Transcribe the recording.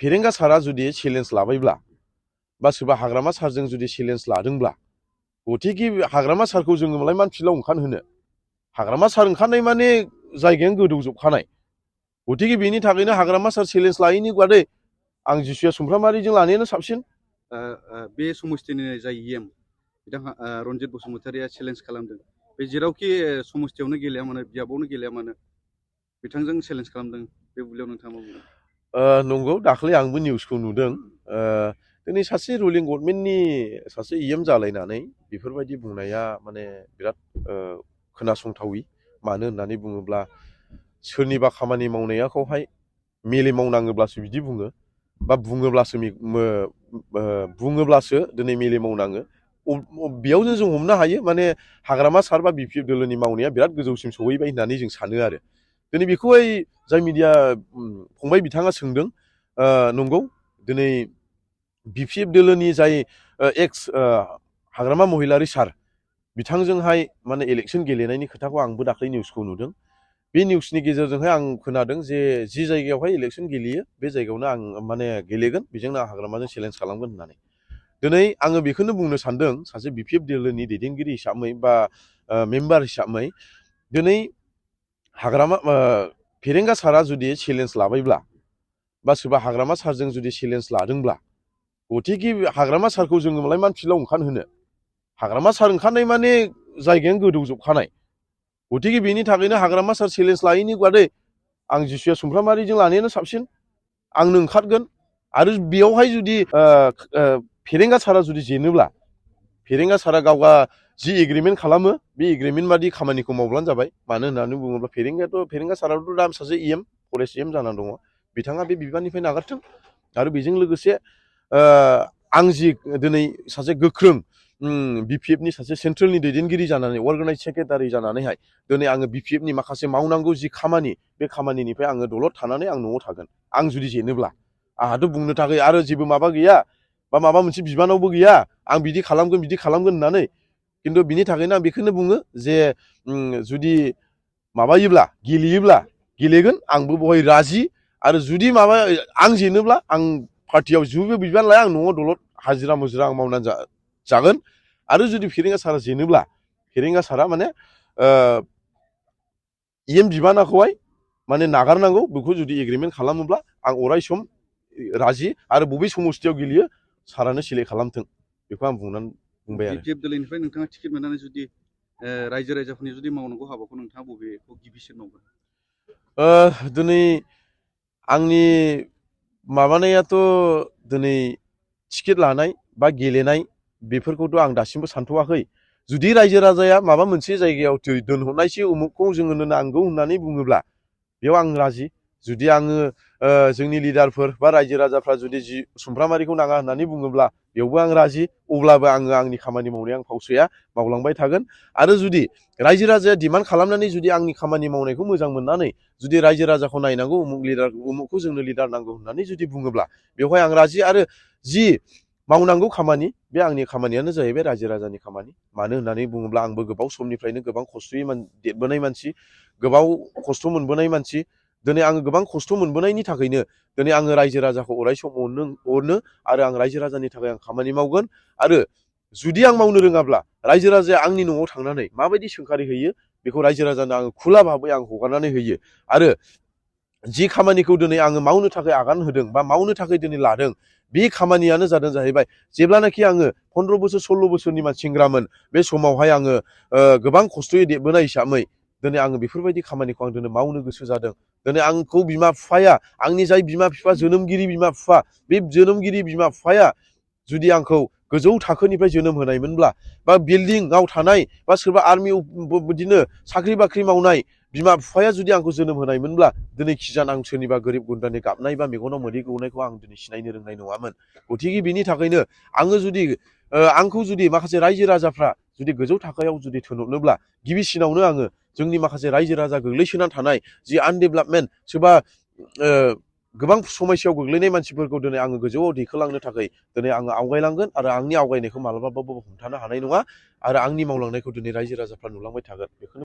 फेरेंगा सारा जुदि चेलेन्ज लाबायब्ला बा सोरबा हाग्रामा सारजों जुदि चेलेन्ज लादोंब्ला गथिखे हाग्रामा सारखौ जोङो मालाय मानसिल' ओंखारहोनो हाग्रामा सार ओंखारनाय माने जायगायानो गोदौजोबखानाय गथिखे बेनि थाखायनो हाग्रामा सार चेलेन्ज लायैनि बादै आं जिसुया सुमफ्रामारिजों लानायानो साबसिन बे समस्थिनि जाय इएम बिथाङा रन्जित बसुमतारिया चेलेन्ज खालामदों बे जेरावखि समस्थियावनो गेलेया मानो बियाबावनो गेलेया मानो बिथांजों चेलेन्ज खालामदों बे बुब्लियाव नोंथाङा मा बुंगोन नंगौ दाख्लै आंबो निउसखौ नुदों दिनै सासे रुलिं गभर्नमेन्टनि सासे इएम जालायनानै बेफोरबायदि बुंनाया माने बिराद खोनासंथावि मानो होननानै बुङोब्ला सोरनिबा खामानि मावनायखौहाय मेले मावनाङोब्लासो बिदि बुङो बा बुङोब्लासो दिनै मेले मावनाङो बेयावनो जों हमनो हायो माने हाग्रामा सार बा बिपिएफ दोलोनि मावनाया बिराद गोजौसिम सहैबाय होननानै जों सानो आरो दिनै बेखौहाय जाय मिडिया फंबाय बिथाङा सोंदों नंगौ दिनै बिपिएफ दोलोनि जाय एक्स हाग्रामा महिलारि सार बिथांजोंहाय माने इलेक्सन गेलेनायनि खोथाखौ आंबो दाख्लै निउसखौ नुदों बे निउसनि गेजेरजोंहाय आं खोनादों जे जि जायगायावहाय इलेक्सन गेलेयो बे जायगायावनो आं माने गेलेगोन बेजोंनो आं हाग्रामाजों चेलेन्ज खालामगोन होननानै दिनै आङो बेखौनो बुंनो सानदों सासे बिपिएफ दोलोनि दैदेनगिरि हिसाबै बा मेम्बार हिसाबै दिनै हाग्रामा फेरेंगा सारा जुदि चेलेन्ज लाबायब्ला बा सोरबा हाग्रामा सारजों जुदि चेलेन्ज लादोंब्ला गथिखे हाग्रामा सारखौ जोङो मालाय मानसिल' ओंखारहोनो हाग्रामा सार ओंखारनाय माने जायगायानो गोदौजोबखानाय गथिखे बेनि थाखायनो हाग्रामा सार चेलेन्ज लायैनि बादै आं जिसुया सुमफ्रामारिजों लानायानो साबसिन आंनो ओंखारगोन आरो बेयावहाय जुदि फेरेंगा सारा जुदि जेनोब्ला फेरेंगा सारा गावगा जि एग्रिमेन्ट खालामो बे एग्रिमेन्ट बादि खामानिखौ मावब्लानो जाबाय मानो होननानै बुङोब्ला फेरेंगा साराथ' दा सासे इएम फरेस्ट इएम जानानै दङ बिथाङा बे बिबाननिफ्राय नागारथों आरो बेजों लोगोसे आं जि दिनै सासे गोख्रों बिपिएफनि सासे सेन्ट्रेलनि दैदेनगिरि जानानै अर्गानाइज सेक्रेटारि जानानैहाय दिनै आङो बिपिएफनि माखासे मावनांगौ जि खामानि बे खामानिनिफ्राय आङो दलद थानानै आं न'आव थागोन आं जुदि जेनोब्ला आंहाथ' बुंनो थाखाय आरो जेबो माबा गैया बा माबा मोनसे बिबानावबो गैया आं बिदि खालामगोन होननानै खिन्थु बिनि थाखायनो आं बेखौनो बुङो जे जुदि माबायोब्ला गेलेगोन आंबो बहाय राजि आरो जुदि आं जेनोब्ला आं पार्टियाव जेबो बिबान लाया आं न'आव दलद हाजिरा मुजिरा आं मावनानै जागोन आरो जुदि फेरेंगा सारा जेनोब्ला फेरेंगा सारा माने इएम बिबानाखौहाय माने नागारनांगौ बेखौ जुदि एग्रिमेन्ट खालामोब्ला आं अराय सम राजि आरो बबे समस्थियाव गेलेयो सारानो सिलेक्ट खालामथों बेखौ आं बुंबाय आरो बिपिएफ दोलोनिफ्राय नोंथाङा टिकेट मोननानै जुदि रायजो राजाफोरनि जुदि मावनांगौ हाबाखौ नोंथाङा बबेखौ गिबिसिन मावगोन दिनै आंनि माबानायाथ' दिनै टिकेट लानाय बा गेलेनाय बेफोरखौथ' आं दासिमबो सानथ'वाखै जुदि रायजो राजाया माबा मोनसे जायगायाव दोनहरनायसै उमुखखौ जोंनो नांगौ होननानै बुङोब्ला बेयाव आं राजि जुदि आङो जोंनि लिडारफोर बा रायजो राजाफ्रा जुदि सुमफ्रामारिखौ नाङा होननानै बुङोब्ला बेयावबो आं राजि अब्लाबो आङो आंनि खामानि मावनाया आं फावसैया मावलांबाय थागोन आरो जुदि रायजो राजाया डिमान्ड खालामनानै जुदि आंनि खामानि मावनायखौ मोजां मोननानै जुदि रायजो राजाखौ नायनांगौ उमुखखौ जोंनो लिडार नांगौ होननानै जुदि बुङोब्ला बेवहाय आं राजि आरो जि मावनांगौ खामानि बे आंनि खामानियानो जाहैबाय रायजो राजानि खामानि मानो होननानै बुङोब्ला आंबो गोबाव समनिफ्रायनो गोबां खस्थ'यै देरबोनाय मानसि गोबाव खस्थ' मोनबोनाय मानसि दिनै आङो गोबां खस्थ' मोनबोनायनि थाखायनो दिनै आङो रायजो राजाखौ अराय सम अनो आरो आं रायजो राजानि थाखाय आं खामानि मावगोन आरो जुदि आं मावनो रोङाब्ला रायजो राजाया आंनि न'आव थांनानै माबायदि सोंखारि होयो बेखौ रायजो राजानो आङो खुला भाबै आं हगारनानै होयो आरो जि खामानिखौ दिनै आङो मावनो थाखाय आगान होदों बा मावनो थाखाय दिनै लादों बे खामानियानो जादों जाहैबाय जेब्लानाखि आङो 15 बोसोर 16 बोसोरनि सेंग्रामोन बे समावहाय आङो गोबां खस्थ'यै देरबोनाय हिसाबै दिनै आङो बेफोरबायदि खामानिखौ आं दिनै मावनो गोसो जादों दिनै आंखौ बिमा बिफाया आंनि जाय बिमा बिफा जोनोमगिरि बिमा बिफा बे जोनोमगिरि बिमा बिफाया जुदि आंखौ गोजौ थाखोनिफ्राय जोनोम होनायमोनब्ला बा बिल्डिंआव थानाय बा सोरबा आर्मियाव बिदिनो साख्रि बाख्रि मावनाय बिमा बिफाया जुदि आंखौ जोनोम होनायमोनब्ला दिनै खिजान आं सोरनिबा गोरिब गुन्द्रानि गाबनाय बा मेगनाव मोदै गौनायखौ आं दिनै सिनायनो रोंनाय नङामोन गथिखे बिनि थाखायनो आङो जुदि आंखौ जुदि माखासे रायजो राजाफ्रा जुदि गोजौ थाखोआव जुदि थिनहरनोब्ला गिबिसिनावनो आङो जोंनि माखासे रायजो राजा गोग्लैसोनानै थानाय जि आनडेभेलपमेन्ट सोरबा गोबां समस्यायाव गोग्लैनाय मानसिफोरखौ दिनै आङो गोजौआव दैखोलांनो थाखाय दिनै आङो आवगायलांगोन आरो आंनि आवगायनायखौ मालाबाबो हमथानो हानाय नङा आरो आंनि मावलांनायखौ दिनै रायजो राजाफ्रा नुलांबाय थागोन बेखौनो